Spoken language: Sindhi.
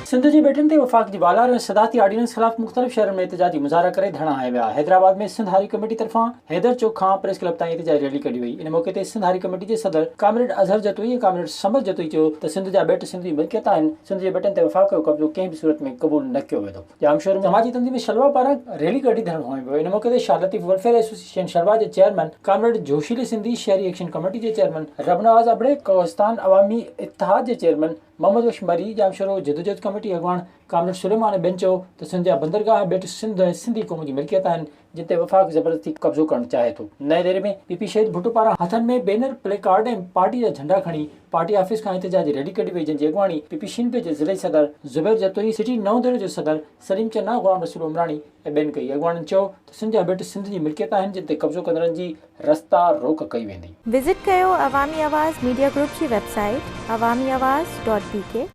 سنڌ جي ٻيٽن تي وفاق جي والار ۽ صدارتي آرڊيننس خلاف مختلف شهرن ۾ احتجاجي مظاهرا ڪري ڌرڻا هنيا ويا. حيدرآباد ۾ سنڌ هاري ڪميٽي طرفان حيدر چوڪ کان پريس ڪلب تائين احتجاجي ريلي ڪڍي وئي. ان موقعي تي سنڌ هاري ڪميٽي جي صدر ڪامريڊ اظهر جتوئي ۽ ڪامريڊ صمد جتوئي چيو ته سنڌ جا ٻيٽ سنڌ جي ملڪيت آهن، سنڌ جي ٻيٽن تي وفاق جو قبضو ڪنهن به صورت ۾ قبول نه ڪيو ويندو. ڄامشوري ۾ سماجي تنظيم شلوا پاران ريلي ڪڍي ڌرڻو هنيو ويو. ان موقعي تي شاهه لطيف ويلفيئر ايسوسيئيشن شلوا جي چيئرمين ڪامريڊ جوشيلي سنڌي، شهري ايڪشن ڪميٽي جي چيئرمين ربنواز ابڙي، ڪوهستان عوامي اتحاد جي چيئرمين محمد بخش مري، ڄامشورو جدوجهد ڪميٽي اڳواڻ ڪامريڊ سليمان ۽ ٻين چيو ته سنڌ جا بندرگاهه ۽ ٻيٽ سنڌ ۽ سنڌي قوم جي ملڪيت آهن، جن تي وفاق زبردستي قبضو ڪرڻ چاهي ٿو. نئين ديري ۾ پي پي شهيد ڀٽو پاران هٿن ۾ بينر، پلي ڪارڊ ۽ پارٽي جا جهنڊا کڻي پارٽي آفيس کان احتجاجي ريلي ڪڍي وئي جنهن جي اڳواڻي پي پي شينپي جي ضلعي صدر زبير جتوئي، سٽي نئون ديرو جو صدر سليم چنا، غلام رسول عمراڻي ۽ ٻين ڪئي. اڳواڻن چيو ته سنڌ جا ٻيٽ سنڌ جي ملڪيت آهن جن تي قبضو ڪندڙن جي رستا روڪ ڪئي ويندي. وزٽ ڪيو عوامي آواز ميڊيا گروپ جي website Awami Awaz dot B K.